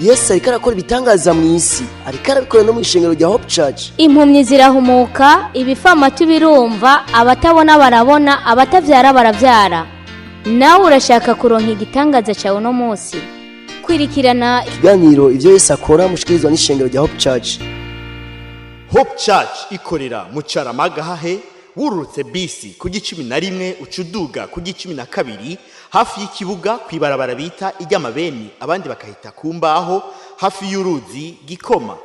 Yesu ariko arakora ibitangaza mu isi, ariko arabikora no mu ishengero rya Hope Church. Impumyi zirahumuka, ibifamatu birumva, abatabona barabona, abatavyara baravyara. Nawe urashaka kuronka igitangaza cyawe uno munsi? Kwirikirana ikiganiro Ivyo Yesu Akora mushikirizwa n'ishengero rya Hope Church. Hope Church ikorera mu Carama Gahahe. Wururutse bisi ku 11, uca uduga ku 12, hafi y'ikibuga, kw'ibarabara bita iry'amabeni, abandi bakahita ku mbaho, hafi y'uruzi Gikoma.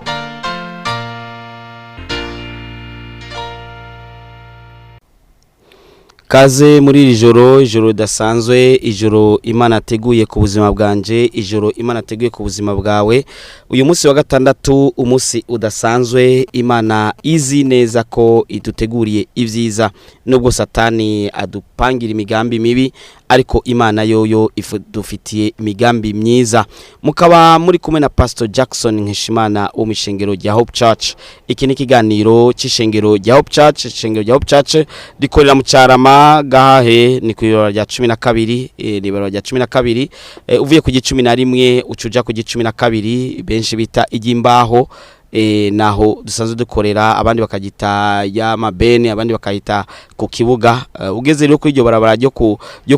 Kaze muri iri joro, ijoro ridasanzwe, ijoro Imana ateguye ku buzima bwanje, ijoro Imana ateguye ku buzima bwawe. Uyu munsi wa gatandatu, umunsi udasanzwe, Imana izi neza ko iduteguriye ibyiza. Nubwo Satani adupangira imigambi mibi, ariko Imana yoyo idufitiye imigambi myiza. Mukaba muri kumwe na Pastor Jackson Nkeshimana wo mu ishengero rya Hope Church. Iki ni ikiganiro cy'ishengero rya Hope Church. Ishengero rya Hope Church rikorera mu Carama Gahahe, ni ku ibarabara rya 12, ni ibarabara rya 12. Uvuye ku 11 ucuja ku 12, benshi bita iry'imbaho, naho dusanzwe dukorera, abandi bakagita y'amabeni, abandi bakayita ku kibuga. Ugeze rero kuri iryo barabara ryo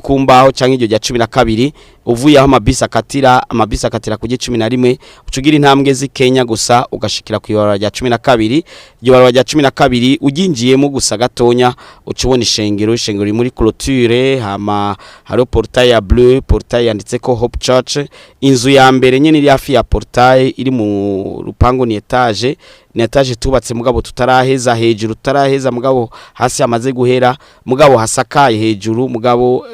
ku mbaho canke iryo rya 12, uvuye aho amabisi akatira, amabisi akatira ku 11, ucugira intambwe z'Ikenya gusa ugashikira ku ibarabara rya 12. Iryo barabara rya 12 uginjiyemo gusa gatonya, uca ubona ishengero. Ishengero riri muri clôture, hama hariho portail ya bleu, portail yanditseko Hope Church. Inzu ya mbere nyene iri hafi ya portail iri mu rupangu ni étage, ni étage tubatse mugabo tutaraheza hejuru, tutaraheza mugabo hasi hamaze guhera, mugabo hasakaye hejuru, mugabo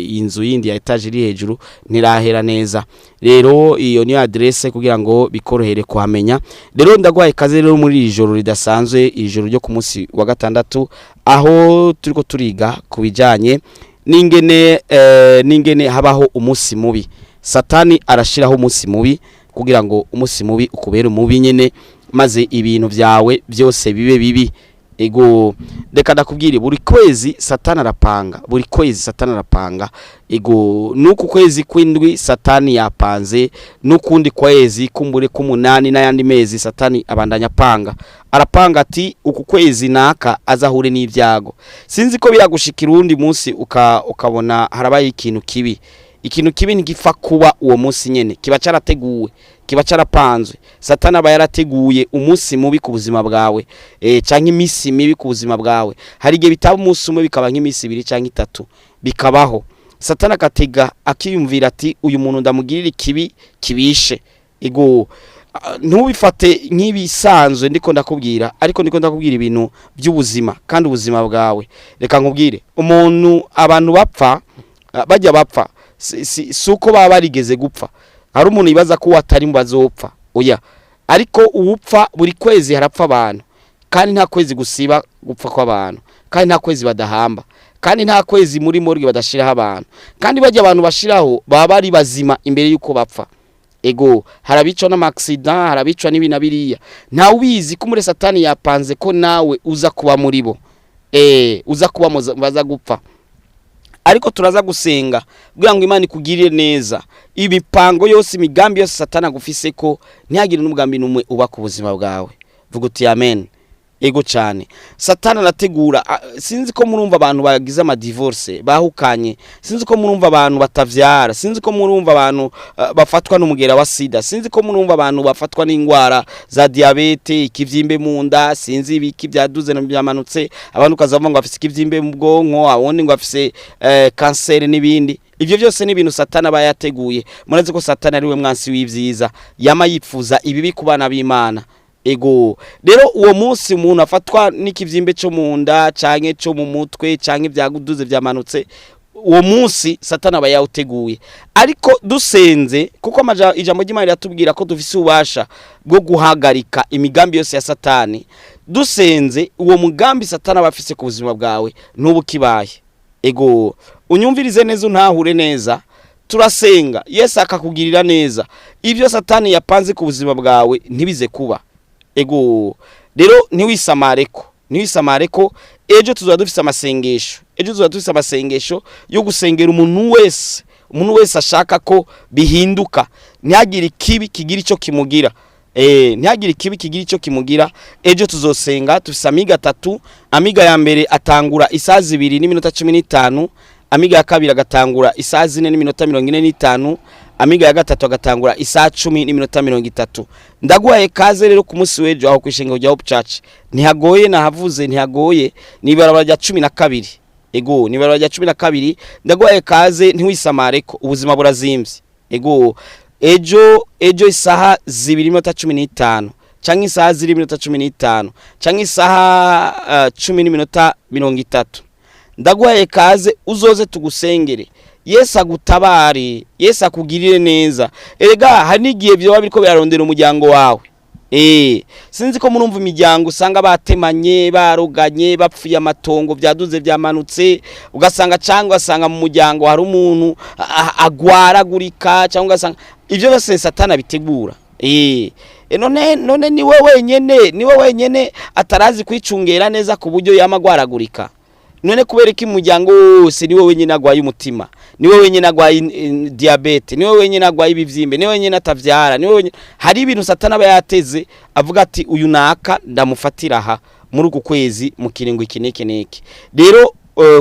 inzu yindi ya étage iri hejuru ntirahera neza. Rero iyo niyo adresse kugira ngo bikorohere kuhamenya. Rero ndagwaye kaze rero muri iri joro ridasanzwe, iri joro ryo ku munsi wa gatandatu, aho turiko turiga ku bijanye n'ingene habaho umunsi mubi. Satani arashiraho umunsi mubi kugira ngo umunsi mubi ukubere umubi nyene, maze ibintu vyawe byose bibe bibi. Ego, reka ndakubwire, buri kwezi Satani arapanga, buri kwezi Satani arapanga. Ego, nuku kwezi kw'indwi Satani yapanze, nukundi kwezi kumbure k'umunani n'ayandi mezi Satani abandanya apanga. Arapanga ati uku kwezi naka azahure n'ibyago. Sinzi ko biragushikira uwundi munsi ukabona harabaye ikintu kibi. Ikintu kibi ntigipfa kuba uwo munsi nyene, kiba carateguwe, kiba carapanzwe. Satani aba yarateguye umunsi mubi ku buzima bwawe, canke iminsi mibi ku buzima bwawe. Hari igihe bitaba umunsi umwe, bikaba nk'iminsi ibiri canke itatu bikabaho. Satani akatega, akiyumvira ati uyu muntu ndamugirira ikibi kibishe. Ego, ntubifate nk'ibisanzwe ndiko ndakubwira, ariko ndiko ndakubwira ibintu by'ubuzima kandi ubuzima bwawe. Reka nkubwire, umuntu, abantu bapfa, bajya bapfa si uko baba barigeze gupfa. Hari umuntu yibaza ko uwo atari mu bazopfa, oya. Ariko uwupfa, buri kwezi harapfa abantu, kandi nta kwezi gusiba gupfa kw'abantu, kandi nta kwezi badahamba, kandi nta kwezi muri morgue badashiraho abantu. Kandi bajya abantu bashiraho baba bari bazima imbere y'uko bapfa. Ego, harabicwa n'amaaccident, harabicwa n'ibi na biriya. Ntawe ubizi ko muri Satani yapanze ko nawe uza kuba muri bo, uza kuba baza gupfa. Ariko turaza gusenga kugira ngo Imana ikugirire neza, ibipango yose, imigambi yose Satani agufise ko ntihagire n'umugambi n'umwe uba ku buzima bwawe. Vuga uti amen. Ego cyane, Satani arategura. Sinzi ko murumva abantu bagize amadivorce, bahukanye, sinzi ko murumva abantu batavyara, sinzi ko murumva abantu bafatwa n'umugera wa sida, sinzi ko murumva abantu bafatwa n'indwara za diabète, ikivyimbe mu nda, sinzi ibiki byaduze na byamanutse, abantu ukazavuga ngo afise ikivyimbe mu bwonko, awundi ngo afise kanseri n'ibindi. Ivyo byose ni ibintu Satani aba yateguye. Murazi ko Satani ari we mwansi w'ivyiza, yama yipfuza ibibi ku bana b'Imana. Ego, rero uwo munsi umuntu afatwa n'ikivyimbe cyo mu nda canke cyo mu mutwe canke vyaguduze vyamanutse, uwo munsi Satani aba yawuteguye. Ariko dusenze, kuko ijambo ry'Imana riratubwira ko dufise ububasha bwo guhagarika imigambi yose ya Satani, dusenze uwo mugambi Satani aba afise ku buzima bwawe ntubu kibaye. Ego, unyumvirize neza, untahure neza. Turasenga, Yesu akakugirira neza, ibyo Satani yapanze ku buzima bwawe ntibize kuba. Ego, rero ntiwisamareko, ntiwisamareko. Ejo tuzaba dufise amasengesho, ejo tuzaba dufise amasengesho yo gusengera umuntu wese, umuntu wese ashaka ko bihinduka. Ntihagire ikibi kigira icyo kimugira. Ntihagire ikibi kigira icyo kimugira. Ejo tuzosenga, tufise amiga atatu. Amiga ya mbere atangura isaha 2:15, amiga ya kabiri agatangura isaha 4:45, amiga ya gatatu agatangura isaha 10:30. Ndaguhaye kaze rero ku munsi w'ejo aho kwishengero rya Hope Church. Ntihagoye, nahavuze, ntihagoye, ni ibarabara rya 12. Ego, ni ibarabara rya 12. Ndaguhaye kaze, ntiwisamare ko ubuzima burazimbye. Ego, ejo isaha 2:15 canke isaha 4:15 canke isaha 10:30. Ndaguhaye kaze, uzoze tugusengere, Yesu agutabare, Yesu akugirire neza. Erega hari n'igihe vyoba biriko birarondera umuryango wawe. Sinzi ko murumva imiryango usanga batemanye, baroganye, bapfuye amatongo, byaduze byamanutse, ugasanga cyangwa ugasanga mu muryango hari umuntu agwaragurika, cyangwa ugasanga ibyo byose Satani abitegura. None niwe wenyene atarazi kwicungera neza ku buryo yama agwaragurika? None kubera ko umuryango wose niwe wenyine agwaye umutima, niwe wenyine agwaye diabète, niwe wenyine agwaye ibivyimbe, niwe wenyine atavyara, niwe wenyine? Hari ibintu Satani aba yateze, avuga ati: "Uyu naka ndamufatira aha muri uku kwezi, mu kiringo iki n'iki n'iki." Rero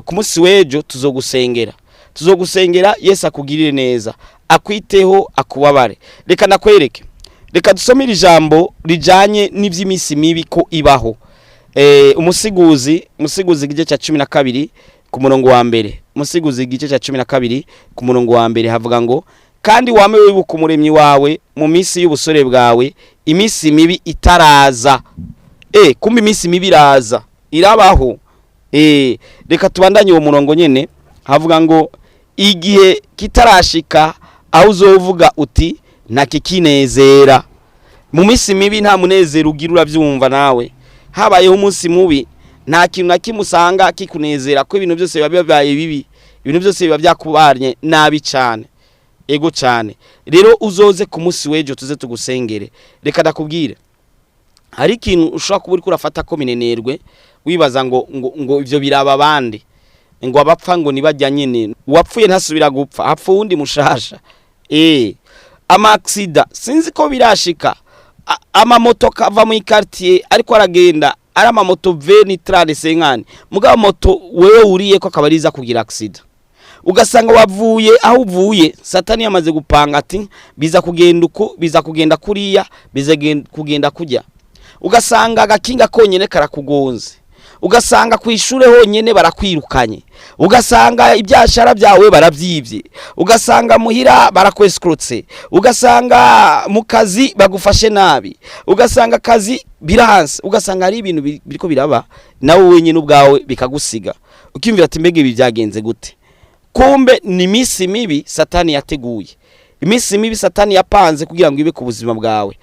ku munsi w'ejo tuzogusengera, Yesu akugirire neza, akwiteho, akubabare. Reka nakwereke, reka dusome iri jambo rijanye n'ivy'iminsi mibi ko ibaho. Umusiguzi igice cya 12 ku murongo wa mbere. Umusiguzi igice cya 12 ku murongo wa mbere havuga ngo: "Kandi wame wibuka Umuremyi wawe mu minsi y'ubusore bwawe, iminsi mibi itaraza." Kumbe iminsi mibi iraza, irabaho. Reka tubandanye uwo murongo nyene. Havuga ngo: "Igihe kitarashika aho uzovuga uti: ntakikinezera." Mu minsi mibi nta munezero ugira, uravyumva nawe. Habayeho umunsi mubi, nta kintu na kimwe usanga kikunezera, ko ibintu byose biba bibaye bibi, ibintu byose biba byakubanye nabi cyane. Ego cyane. Rero uzoze ku munsi w'ejo, tuze tugusengere. Reka ndakubwire, hari ikintu ushobora kuba uriko urafata ko minenerwe, wibaza ngo ivyo biraba abandi, ngo abapfa ngo nibajya nyene, uwapfuye ntasubira gupfa, hapfa uwundi mushasha. Ama accident, sinzi ko birashika, amamoto kava mu quartier ariko aragenda ari amamoto 20, 30, 50, mugabo moto wewe uriye ko akaba ariza kugira accident, ugasanga wavuye aho uvuye. Satani yamaze gupanga ati: "Biza kugenda uku, biza kugenda kuriya, biza kugenda kujya." Ugasanga agakinga konyene karakugonze, ugasanga ku ishure honyene barakwirukanye, ugasanga ibyashara byawe barabyibye, ugasanga muhira barakweskrotse, ugasanga mu kazi bagufashe nabi, ugasanga akazi biranse, ugasanga hari ibintu biriko biraba nawe wenyine ubwawe bikagusiga ukiyumvira ati: "Mbega ibi byagenze gute?" Kumbe ni iminsi mibi Satani yateguye, iminsi mibi Satani yapanze kugira ngo ibe ku buzima bwawe.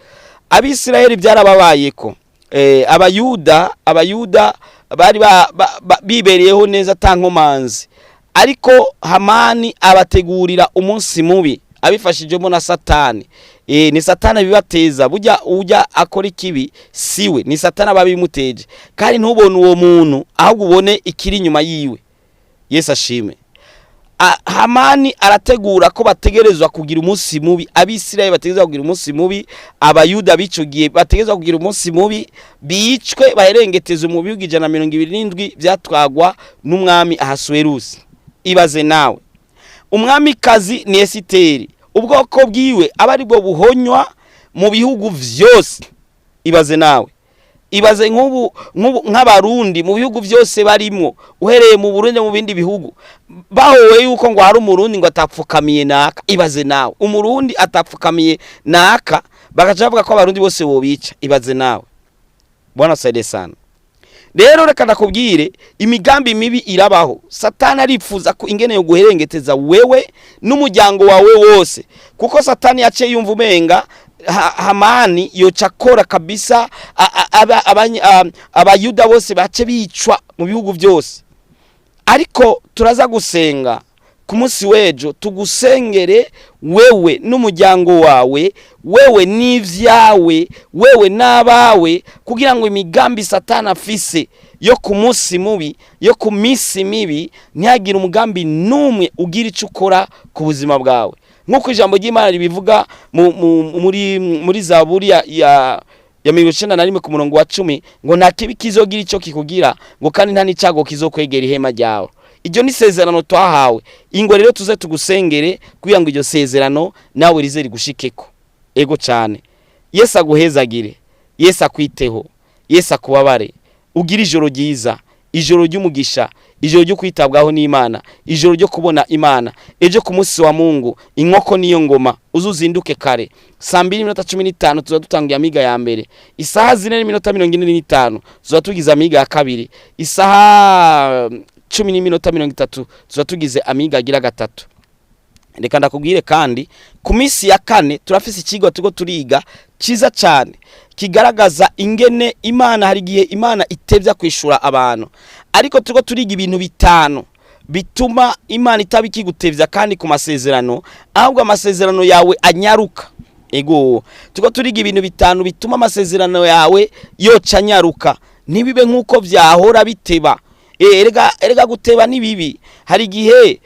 Abisirayeli byarababayeko. Abayuda bari bibereyeho neza ata nkomanzi, ariko Hamani abategurira umunsi mubi abifashijwemo na Satani. Ni Satani bibateza. Burya ujya akora ikibi siwe, ni Satani aba abimuteje. Kandi ntubone uwo muntu, ahubwo ubone ikiri inyuma yiwe. Yesu ashime. Hamani arategura ko bategerezwa kugira umunsi mubi, Abisirayeli bategerezwa kugira umunsi mubi, Abayuda b'ico gihe bategerezwa kugira umunsi mubi, bicwe, baherengeteze mu bihugu 127 vyatwagwa n'umwami Ahasuwerusi. Ibaze nawe, umwamikazi ni Esiteri, ubwoko bwiwe aba ari bwo buhonywa mu bihugu vyose. Ibaze nawe, ibaze nk'ubu nk'Abarundi mu bihugu byose barimwo, uhereye mu Burundi, mu bindi bihugu, bahowe yuko ngo hari Umurundi ngo atapfukamiye naka. Ibaze nawe, Umurundi atapfukamiye naka, bagaca bavuga ko Abarundi bose bobica. Ibaze nawe. Bwana saide sana. Rero reka ndakubwire, imigambi mibi irabaho. Satani arifuza ko ingene yo guherengeteza wewe n'umuryango wawe wose, kuko Satani yaciye yumva umenga Hamani yoca akora kabisa Abayuda bose bace bicwa mu bihugu byose. Ariko turaza gusenga ku munsi w'ejo, tugusengere wewe n'umuryango wawe, wewe n'ivyawe, wewe n'abawe, kugira ngo imigambi Satani afise yo ku munsi mubi, yo ku minsi mibi, ntihagire umugambi n'umwe ugira icyo ukora ku buzima bwawe. Nk'uko ijambo ry'Imana ribivuga muri Zaburi ya 91 ku murongo wa 10, ngo nta kibi kizogira ico kikugira, ngo kandi nta n'icago kizokwegera ihema ryawe. Iryo ni sezerano twahawe. Ingo rero tuze tugusengere kugira ngo iryo sezerano nawe rize rigushikeko. Ego cyane. Yesu aguhezagire, Yesu akwiteho, Yesu akubabare. Ugira ijoro ryiza, ijoro ry'umugisha, ijoro ryo kwitabwaho n'Imana, ijoro ryo kubona Imana. Ejo ku munsi wa Mungu inkoko niyo ngoma, uzuzinduke kare. 2:15 tuza dutangiye amiga ya mbere. Isaha 4:45 tuza tugize amiga ya kabiri. Isaha 10:30 tuza tugize amiga agira gatatu. Reka ndakubwire kandi ku minsi ya kane turafise ikigo tugo turiga ciza cyane kigaragaza ingene Imana, hari gihe Imana itevya kwishura abantu, ariko tugo turiga ibintu bitanu bituma Imana itabikigutevya kandi ku masezerano, ahubwo amasezerano yawe anyaruka. Ego, tugo turiga ibintu bitanu bituma amasezerano yawe yoca anyaruka, ntibibe nkuko vyahora biteba. Erega guteba ni bibi. Hari gihe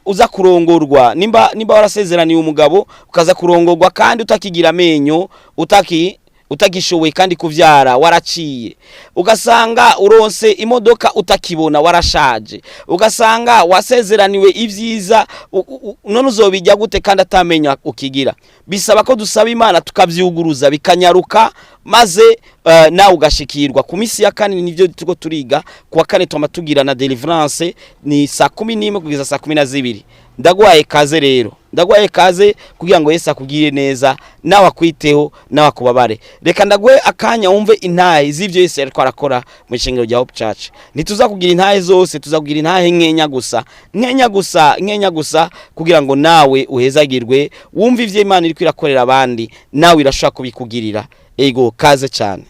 uza kurongorwa, nimba warasezeraniye umugabo ukaza kurongorwa kandi utakigira amenyo, utagishoboye kandi kuvyara waraciye, ugasanga uronse imodoka utakibona warashaje, ugasanga wasezeraniwe ivyiza, none uzobijya gute kandi atamenya ukigira. Bisaba ko dusaba Imana tukavyuguruza bikanyaruka, maze nawe ugashikirwa. Ku minsi ya kane nivyo tuko turiga. Kuwa kane twama tugira na deliverance, ni saa 11 kugeza saa 12. Ndaguhaye kaze rero, ndaguhaye kaze kugira ngo Yesu akugire neza, nawe akwiteho, nawe akubabare. Reka ndaguhe akanya wumve intahe z'ivyo Yesu yariko arakora mu ishengero rya Hope Church. Ntituza kugira intahe zose, tuza kugira intahe nkenya gusa, nkenya gusa, nkenya gusa, kugira ngo nawe uhezagirwe, wumve ivyo Imana iriko irakorera abandi, nawe irashobora kubikugirira. Ego, kaze cyane.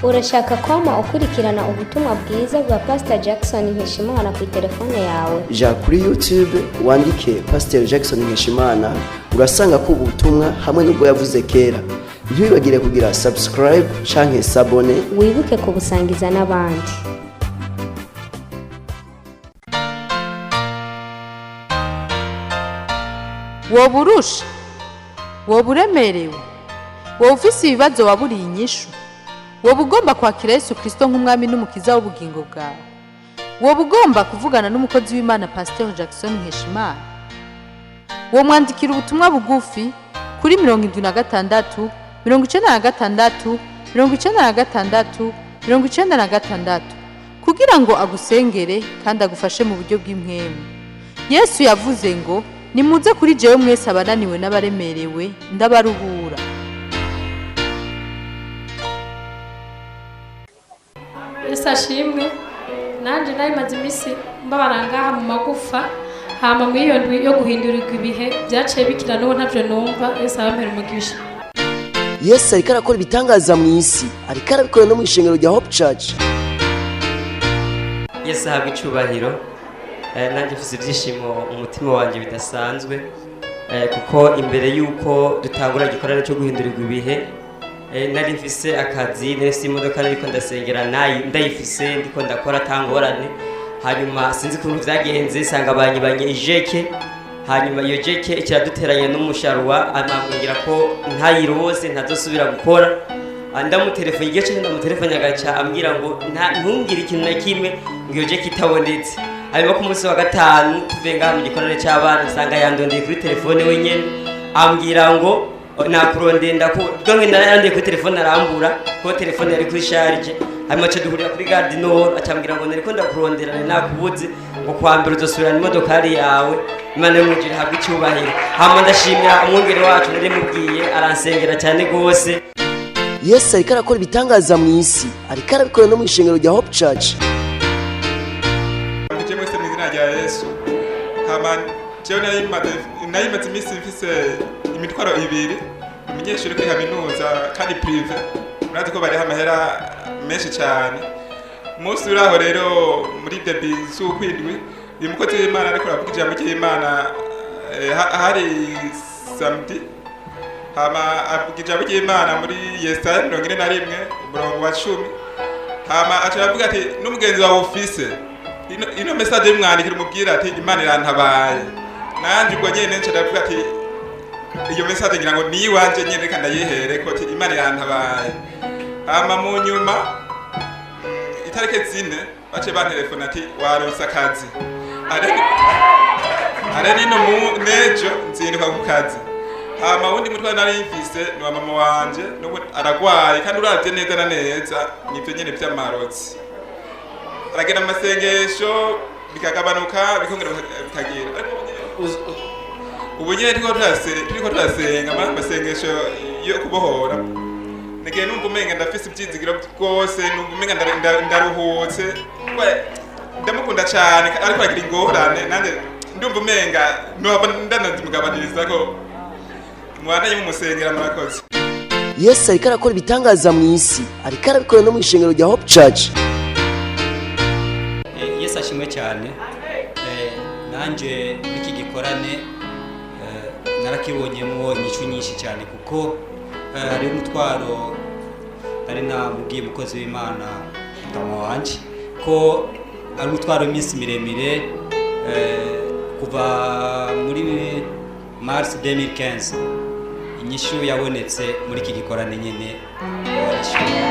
Urashaka kwama ukurikirana ubutumwa bwiza bwa Pastor Jackson Nkeshimana ku telefone yawe? Ja kuri YouTube wandike Pastor Jackson Nkeshimana, urasanga ko ubutumwa hamwe n'ubwo yavuze kera. Ntiwibagire kugira subscribe canke sabone, wibuke kubusangiza n'abandi. Woburusha, woba uremerewe, woba ufise ibibazo waburiye inyishu, woba ugomba kwakira Yesu Kristo nk'umwami n'umukiza w'ubugingo bwawe, woba ugomba kuvugana n'umukozi w'Imana Pasteur Jackson Nkeshimana, womwandikira ubutumwa bugufi kuri 76 96 96 96 kugira ngo agusengere kandi agufashe mu buryo bw'impwemu. Yesu yavuze ngo nimuze kuri jewe mwese abananiwe n'abaremerewe, ndabaruhura. Yesu ashimwe. Nanje nari maze iminsi mbabara ngaha mu magufa, hama muri iyo ndwi yo guhindurirwa ibihe byaciye bikira, n'ubu ntavyo numva. Yesu abampera umugisha. Yesu ariko arakora ibitangaza mu isi, ariko arabikora no mu ishengero rya Hope Church. Yesu ahabwe icubahiro. Nanjye mfise ibyishimo mu mutima wanjye bidasanzwe, kuko imbere y'uko dutangura igikorane cyo guhindurirwa ibihe, nari mfise akazi, nari mfise imodoka, nariko ndasengera ndayifise, ndiko ndakora atangorane. Hanyuma sinzi ukuntu vyagenze, sanga banyibanye ijeke. Hanyuma iyo jeke ikiraduteranya n'umusharuwa, amambwira ko ntayirose ntazosubira gukora. Ndamutelefone igihe cyose, ndamutelefone agaca ambwira ngo ntumbwire ikintu na kimwe, ngo iyo jeke itabonetse. Hanyuma ku munsi wa gatanu tuvuye ngaha mu gikorane cy'abana, nsanga yandondeye kuri telefone wenyene, ambwira ngo nakurondeye, ndaku donc narandeye kuri telefone arambura ko telefone yari kuri charge. Hanyuma aca duhurira kuri gare du Nord, acambwira ngo nariko ndakurondera, nari nakubuze, ngo kwa mbere uzosubirana imodokari yawe. Imana yo mw'ijuru ihabwe icyubahiro. Hama ndashimira umwungere wacu, nari mubwiye aransengera cyane gose. Yesu ariko arakora ibitangaza mu isi, ariko arabikora no mu ishengero rya Hope Church. Muje mwese mu izina rya Yesu. Hama jewe nari maze iminsi mfise imitwaro ibiri. Umunyeshuri kuri kaminuza kandi privé, murazi ko bariha amahera menshi cyane. Umunsi uri aho rero muri début z'ukwindwi, uyu mukozi w'Imana ariko aravuga ijambo ry'Imana, hari samedi. Hama avuga ijambo ry'Imana muri Yesaya 41 umurongo wa 10. Hama aca aravuga ati n'umugenzi wawe ufise Ino message imwandikira umubwira ati Imana irantabaye. Nanje ubwo nyene nca ndavuga ati iyo message ngira ngo ni iwanje nyene, reka ndayihere ko ati Imana irantabaye. Hama mu nyuma itariki 4 bace bantelefona ati waronse akazi. Are nino mu nejo nzinduka ku kazi. Hama wundi mutwaro nari mfise ni wa mama wanje, n'ubu aragwaye, kandi uravye neza na neza nivyo nyene vy'amarozi. Aragenda mu masengesho bikagabanuka, bikongera bikagira. Ariko ubu nyene turiko turasenga amasengesho yo kubohora, nigihe numva umenga ndafise ivyizigiro rwose, numva umenga ndaruhutse. Ndamukunda cane, ariko aragira ingorane, nanje ndumva umenga nohava ndanazimugabaniriza ko mubandanye mumusengera. Murakoze. Yesu ariko arakora ibitangaza mu isi, ariko arabikora no mu ishengero rya Hope Church. Yesu ashimwe cyane. Nanjye muri iki gikorane narakibonyemo inyishu nyinshi cyane, kuko hariho umutwaro nari namubwiye umukozi w'Imana mutama wanje ko ari umutwaro w'iminsi miremire, kuva muri mars 2015. Inyishu yabonetse muri iki gikorane nyine warishyuye.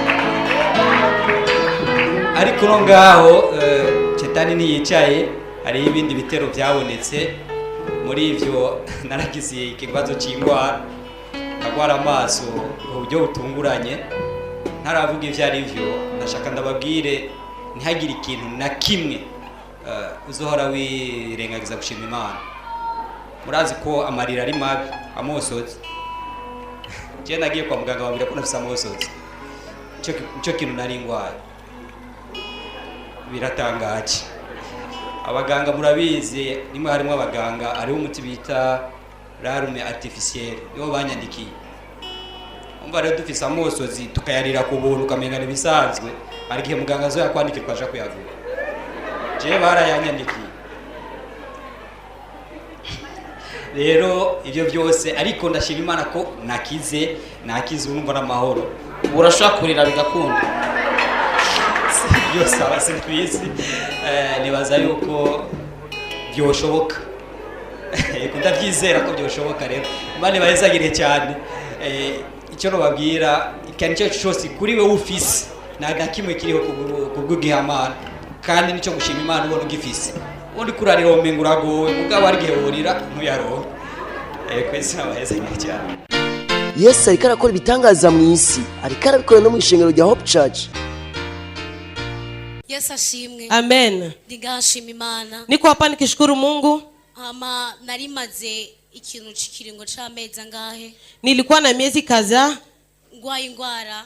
Ariko no ngaho shetani ntiyicaye, hariho ibindi bitero byabonetse. Muri ivyo naragize ikibazo c'ingwara, ndagwara amaso mu buryo butunguranye. Ntaravuga ivyo ari vyo, ndashaka ndababwire ntihagire ikintu na kimwe uzohora wirengagiza gushima Imana. Murazi ko amarira ari mabi, amosozi. Je nagiye kwa muganga bambwira ko nafise amosozi, nico kintu nari ngwaye. Biratangaje, abaganga murabizi, nimwe harimo abaganga, hariho umuti bita larme artificielle niwo banyandikiye. Umva rero, dufise amosozi tukayarira ku buntu ukamenga ibisanzwe, hari igihe muganga azoyakwandikira ukaja kuyagura. Jewe barayanyandikiye. Rero ibyo byose, ariko ndashima Imana ko nakize, nakize, urumva n'amahoro. Urashobora kurira bigakunda? Byose aba simbizi. Nibaza yuko byoshoboka. Yego, ndabyizera ko byoshoboka. Rero Imana ibahezagire cyane. Icyo nobabwira ikintu icyo cyose kuri wewe ufise, nta na kimwe kiriho kubw'igihamana, kandi nicyo gushima Imana ubona ugifise. Ubundi kurarira womenga uragowe, mugabo hari igihe worira ntuyaronke. Kwese nabahezagire cyane. Yesu ariko arakora ibitangaza mu isi, ariko arabikora no mu ishengero rya Hope Church. Yesu ashimwe. Amen. Ndingashima Imana. Niko hapa nikishukuru Mungu. Hama narimaze ikintu c'ikiringo c'amezi angahe Nilikuwa na miezi kadhaa ngwaye ingwara,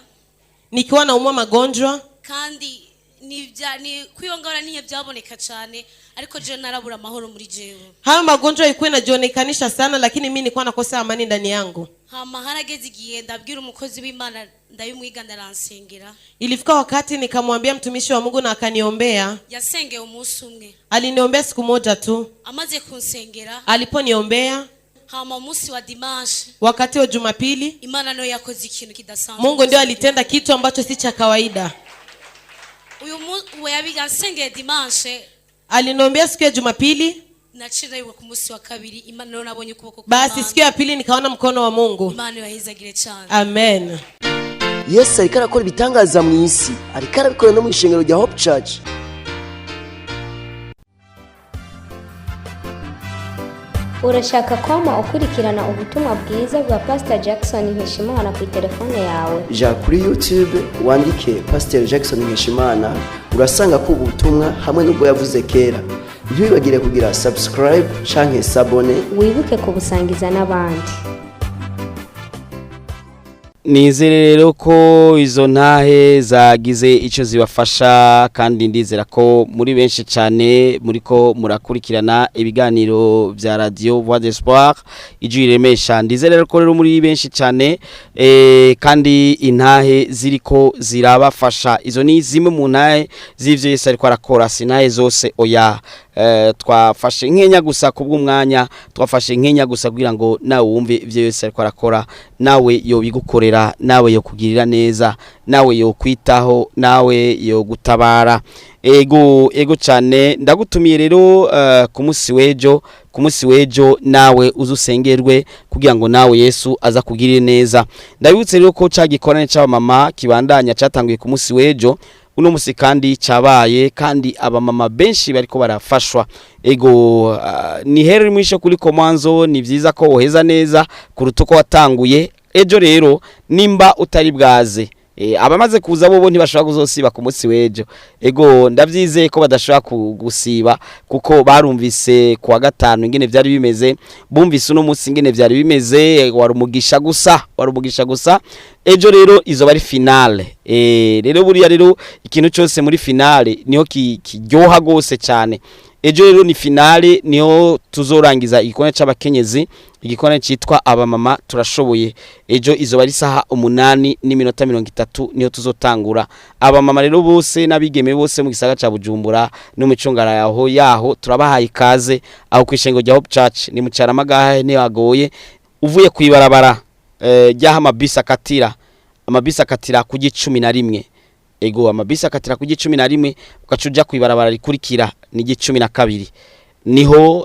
nikiwa naumwa magonjwa, kandi nibya ni kwiyo ngwara niyo byaboneka cyane, ariko je narabura amahoro muri jewe. Hayo magonjwa ilikuwa inajionekanisha sana, lakini mimi nilikuwa nakosa amani ndani yangu. Hama harageze igihe ndabwira umukozi w'Imana, ndabimwiga, ndaransengera. Ilifika wakati nikamwambia mtumishi wa Mungu na akaniombea. Yasengeye umunsi umwe. Aliniombea siku moja tu. Amaze kunsengera, Aliponiombea, hama umunsi wa dimanche, wakati wa Jumapili, Imana niyo yakoze ikintu kidasanzwe. Mungu ndio alitenda kitu ambacho si cha kawaida. Uyu mu we yansengeye dimanche, Aliniombea siku ya Jumapili, naciye ndayibwa ku munsi wa kabiri, Imana niyo nabonye ukuboko basi kw'Imana. siku ya pili nikaona mkono wa Mungu. Imana ibahezagire cyane. Amen. Yesu ariko arakora ibitangaza mu isi, ariko arabikora no mu ishengero rya Hope Church. Urashaka kwama ukurikirana ubutumwa bwiza bwa Pastor Jackson Nkeshimana ku telefone yawe? Ja kuri YouTube wandike Pastor Jackson Nkeshimana, urasanga ko ubutumwa hamwe n'ubwo yavuze kera. Ntiwibagire kugira subscribe canke s'abonner. Wibuke kubusangiza n'abandi. Nizere rero ko izo ntahe zagize icyo zibafasha, kandi ndizera ko muri benshi cyane muri ko murakurikirana ibiganiro bya radio Voix d'Espoir, ijwi riremesha. Ndizere rero ko rero muri benshi cyane, kandi intahe ziriko zirabafasha. Izo ni zimwe mu ntahe z'ivyo Yesu ariko arakora, si intahe zose, oya. Twafashe nkenya gusa kubw'umwanya, twafashe nkenya gusa kugira ngo nawe wumve ivyo Yesu ariko arakora, nawe yobigukorera, nawe yokugirira neza, nawe yokwitaho, nawe yogutabara. Ego, ego cyane. Ndagutumiye rero ku munsi w'ejo, ku munsi w'ejo nawe uzusengerwe kugira ngo nawe Yesu aza kugirire neza. Ndabibutse rero ko ca gikorane c'abamama kibandanya, catanguye ku munsi w'ejo, uno musi kandi cabaye, kandi abamama benshi bariko barafashwa. Ego, ni heri mwisho kuliko mwanzo. Ni vyiza ko woheza neza kuruta uko watanguye. Ejo rero nimba utari bwaze, abamaze kuza bobo ntibashobora kuzosiba ku munsi w'ejo. Ego, ndavyizeye ko badashobora gusiba, kuko barumvise kuwa gatanu ingene vyari bimeze, bumvise uno munsi ingene vyari bimeze. Wari umugisha gusa, wari umugisha gusa. Ejo rero izoba ari finale. Rero buriya rero ikintu cyose muri finale niho kiryoha gose cyane. Ejo rero ni finale, niho tuzorangiza igikorane c'abakenyezi, igikorane citwa Abamama Turashoboye. Ejo izoba ari isaha 8:30 niho tuzotangura. Abamama rero bose n'abigeme bose mu gisagara ca Bujumbura no mu micungara yaho, turabahaye ikaze aho kw'ishengo rya Hope Church. Ni mu Caramagahe, ntihagoye. Uvuye kw'ibarabara ryaho amabisi akatira, amabisi akatira ku 11. Ego, amabisi akatira ku 11, ugaca uja kw'ibarabara rikurikira ni 12,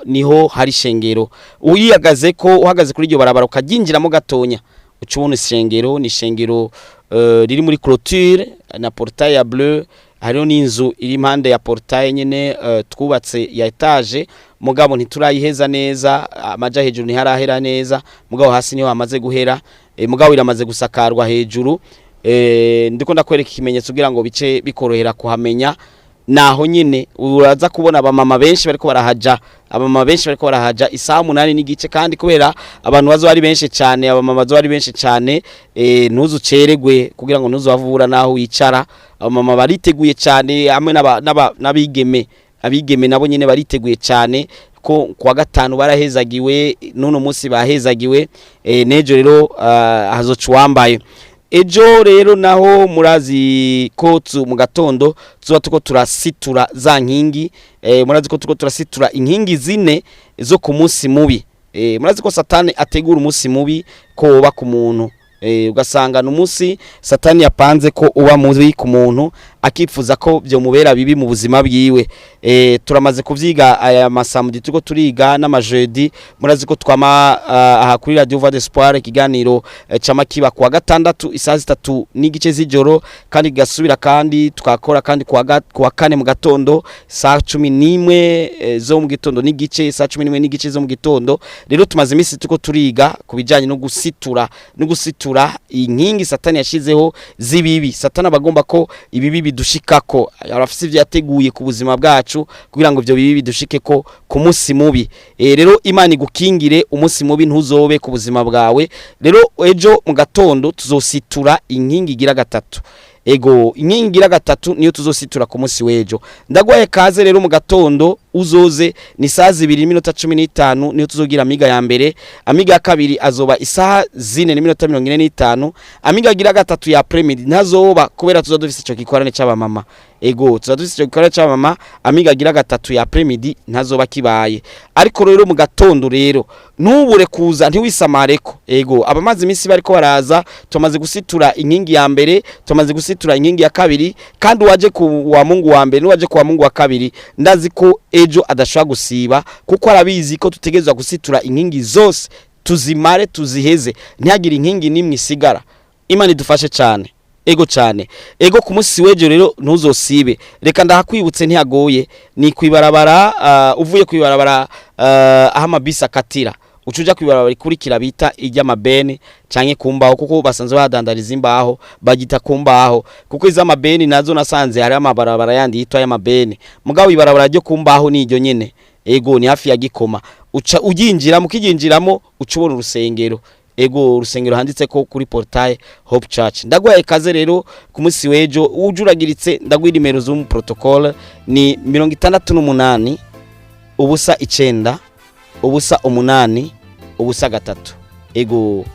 niho hari ishengero. Uyihagaze ko uhagaze kuri iryo barabara, ukaryinjiramo gatonya, uca ubona ishengero. Ni ishengero riri muri clôture na portail ya bleu. Hariho n'inzu iri impande ya portail nyene, twubatse ya étage, mugabo ntiturayiheza neza. Amaja hejuru ntiharahera neza, mugabo hasi niho hamaze guhera. Mugabo iramaze gusakarwa hejuru. Ndiko ndakwereka ikimenyetso kugira ngo bice bikorohera kuhamenya. Naho nyine uraza kubona abamama benshi bariko barahaja, abamama benshi bariko barahaja isaha 8:30. Kandi kubera abantu bazo ari benshi cyane, abamama bazo ari benshi cyane, ntuzuceregwe kugira ngo ntuzavura naho wicara. Abamama bariteguye cyane hamwe n'abigeme. Abigeme nabo nyine bariteguye cyane ko kuwa gatanu barahezagiwe, n'uno munsi bahezagiwe. N'ejo rero hazoca uwambaye. Ejo rero naho murazi ko mu gatondo tuba tuko turasitura za nkingi. Murazi ko tuko turasitura inkingi zine zo ku munsi mubi. Murazi ko Satani ategura umunsi mubi ko woba ku muntu. Ugasanga n'umunsi Satani yapanze ko uba mubi ku muntu, akifuza ko byomubera bibi mu buzima bwiwe. Turamaze kuvyiga aya masamedi turiko turiga n'amajedi. Murazi ko twama aha kuri Radio Voix d'Espoir, ikiganiro cama kiba kuwa gatandatu isaha 3:30 z'ijoro, kandi gasubira kandi twakora kandi kuwa kane mu gatondo saa 11 zo mu gitondo n'igice, saa 11:30 zo mu gitondo. Rero tumaze iminsi turiko turiga ku bijanye no gusitura inkingi Satani yashizeho z'ibibi. Satani abagomba ko ibibi bidushikako, arafise ivyo yateguye ku buzima bwacu kugira ngo ivyo bibi bidushikeko ku munsi mubi. Rero Imana igukingire umunsi mubi ntuzobe ku buzima bwawe. Rero ejo mu gatondo tuzositura inkingi igira gatatu. Ego, inkingi igira gatatu niyo tuzositura ku munsi w'ejo. Ndagwaye kaze rero mu gatondo uzoze, ni saa 2:15 niyo tuzogira amiga ya mbere. Amiga ya kabiri azoba isaha 4:45. Amiga agira gatatu ya après-midi ntazoba kubera tuzoba dufise ico gikorane c'abamama. Ego, tuzoba dufise ico gikorane c'abamama. Amiga agira gatatu ya après-midi ntazoba kibaye, ariko rero mu gatondo rero ntubure kuza, ntiwisamareko. Ego, abamaze iminsi bariko baraza, tumaze gusitura inkingi ya mbere, tumaze gusitura inkingi ya kabiri, kandi waje ku wa Mungu wa mbere n'uwaje ku wa Mungu wa kabiri, ndazi ko ejo adashobora gusiba, kuko arabizi ko tutegerezwa gusitura inkingi zose, tuzimare, tuziheze, ntihagire inkingi n'imwe isigara. Imana idufashe cyane. Ego cyane. Ego, ku munsi w'ejo rero ntuzosibe. Reka ndahakwibutse, ntihagoye, ni kwibarabara, uvuye kwibarabara aho amabisi akatira, uca uja kwibarabara ikurikira bita iry'amabeni canke ku mbaho, kuko basanzwe badandariza imbaho, bagita ku mbaho, kuko iz'amabeni nazo nasanze hari amabarabara yandi yitwa y'amabeni, mugabo ibarabara ryo ku mbaho ni iryo nyene. Ego, ni hafi ya Gikoma. Uca uryinjiramo, ukiryinjiramo uca ubona urusengero. Ego, urusengero handitse ko kuri portail Hope Church. Ndagwaye kaze rero ku munsi w'ejo. Ujuragiritse, ndaguha nimero z'umu protocole, ni 68 0 9 0 8 0 3. Ego,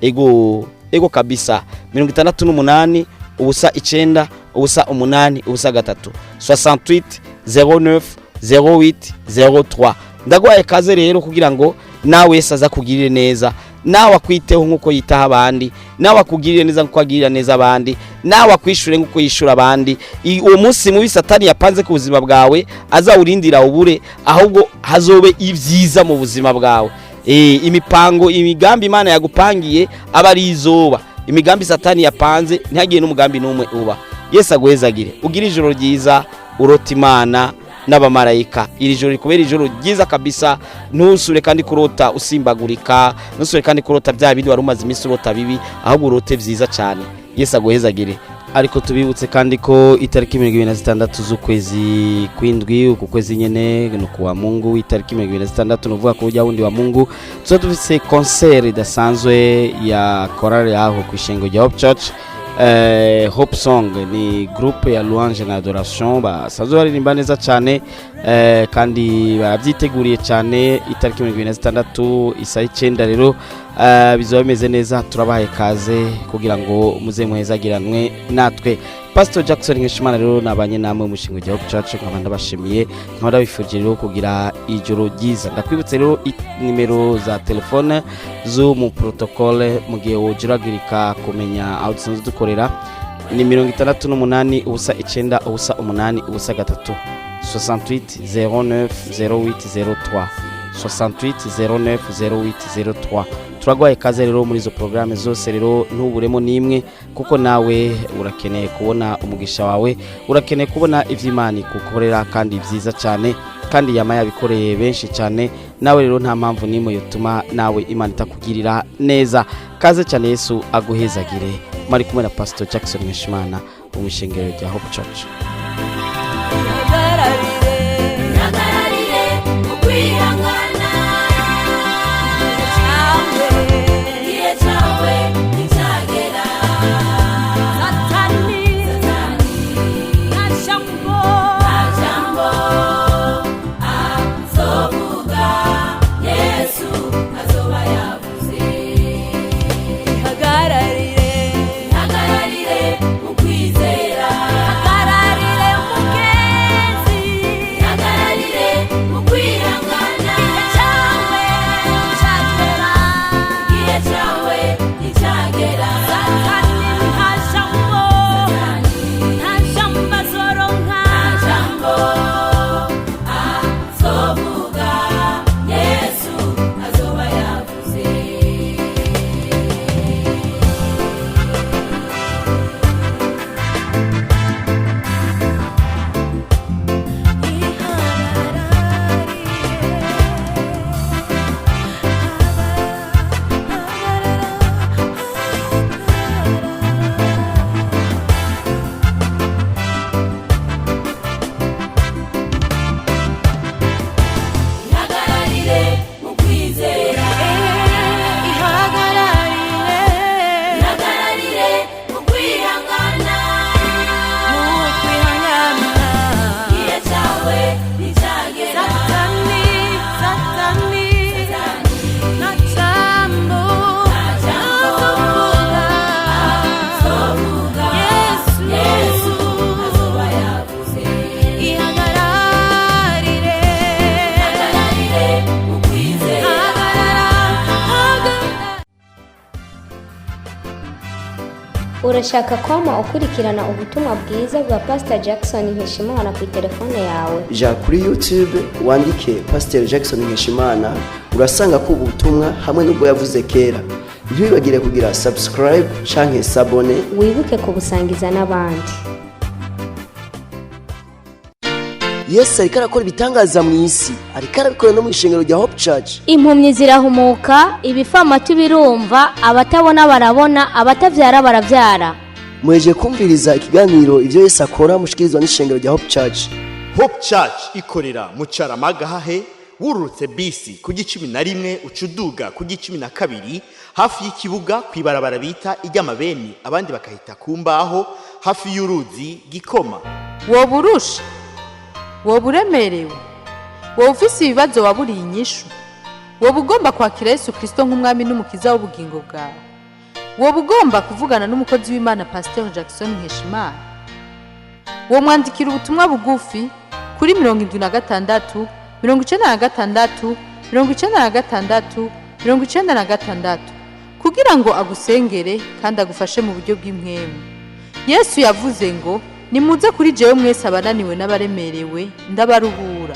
ego, ego kabisa, 68 0 9 0 8 0 3, 68 09. 08 03. Ndagwaye kaze rero kugira ngo nawe Yesu aza kugirire neza, nawe akwiteho nk'uko yitaho abandi, nawe akugirire neza nk'uko agirira neza abandi, nawe akwishure nk'uko yishura abandi. Uwo munsi mubi Satani yapanze ku buzima bwawe azawurindira ubure, ahubwo hazobe ibyiza mu buzima bwawe. Imipango, imigambi Imana yagupangiye aba ari izoba. Imigambi Satani yapanze ntihagire n'umugambi n'umwe uba. Yesu aguhezagire, ugire ijoro ryiza, urota Imana n'abamarayika. Iri joro rikubera ijoro ryiza kabisa. Ntusure kandi kurota usimbagurika, ntusure kandi kurota bya bindi wari umaze iminsi urota bibi, ahubwo urote byiza cyane. Yesu aguhezagire. Ariko tubibutse kandi ko itariki 26 z'ukwezi kw'indwi, uku kwezi nyene ni kuwa Mungu, itariki 26, nuvuga ko ujya wundi wa Mungu, tuba dufise concert idasanzwe ya chorale yaho ku ishengo rya Hope Church. Hope Song ni groupe ya louange na adoration, basanzwe baririmba neza cyane, kandi barabyiteguriye cyane. Itariki 26 isaha 9 rero, bizoba bimeze neza. Turabahaye kaze kugira ngo muze muhezagiranwe natwe. Pastor Jackson Nkeshimana rero nabanye namwe mu mushinga wa Hope Church, nkaba ndabashimiye, nkaba ndabifurije rero kugira ijoro ryiza. Ndakwibutse rero nimero za telefone zo mu protocole mu gihe wojuragirika kumenya aho dusanzwe dukorera ni 68 0 9 0 8 0 3, 68 09 08 03, 68 09 08 03. Turagwaye kaze rero muri izo programme zose rero, ntuburemo n'imwe, kuko nawe urakeneye kubona umugisha wawe, urakeneye kubona ivy'Imana ikukorera kandi byiza cyane, kandi yama yabikoreye benshi cyane. Nawe rero nta mpamvu n'imwe yotuma nawe Imana itakugirira neza. Kaze cyane, Yesu aguhezagire. Mari kumwe na Pastor Jackson Nkeshimana wo mu ishengero rya Hope Church. Ihagararire mu kwihangana, igihe cyawe nticyagera. Satani nta jambo, nta jambo azovuga, Yesu azoba yavuze. Ihagararire, ihagararire mu kwizera, ihagararire mugenzi, ihagararire mu kwihangana. Igihe cyawe nticyagera, igihe cyawe nticyagera. Satani nta jambo, nta jambo azoronka, nta jambo azovuga, Yesu azoba yavuze. Ihagararire mu kwizera, ihagararire, ihagararire mu kwihangana, mu kwihangana. Igihe cyawe nticyagera. Satani, Satani, nta jambo, nta jambo azovuga, Yesu azoba yavuze. Ihagararire, ihagararire mu kwizera. Urashaka kwama ukurikirana ubutumwa bwiza bwa Pastor Jackson Nkeshimana ku telefone yawe? Ja kuri YouTube wandike Pastor Jackson Nkeshimana, urasanga ko ubutumwa hamwe n'ubwo yavuze kera. Ntiwibagire kugira subscribe canke sabone. Wibuke kubusangiza n'abandi. Yesu ariko arakora ibitangaza mu isi, ariko arabikora no mu ishengero rya Hope Church. Impumyi zirahumuka, ibifamatu birumva, abatabona barabona, abatavyara baravyara. Muhejeje kumviriza ikiganiro ivyo Yesu akora mushikirizwa n'ishengero rya Hope Church. Hope Church ikorera mu Caramaga hahe wururutse bisi ku gicumi na rimwe ucuduga ku gicumi na kabiri, hafi y'ikibuga kw'ibarabara bita iry'amabeni, abandi bakahita ku mbaho, hafi y'uruzi Gikoma. Woba urusha, woba uremerewe, woba ufise ibibazo waburiye inyishu, woba ugomba kwakira Yesu Kristo nk'umwami n'umukiza w'ubugingo bwawe, woba ugomba kuvugana n'umukozi w'Imana Pasteur Jackson Nkeshimana, womwandikira ubutumwa bugufi kuri 76 96 96 96 kugira ngo agusengere kandi agufashe mu buryo bw'impwemu. Yesu yavuze ngo: "Nimuze kuri jewe mwese abananiwe n'abaremerewe, ndabaruhura."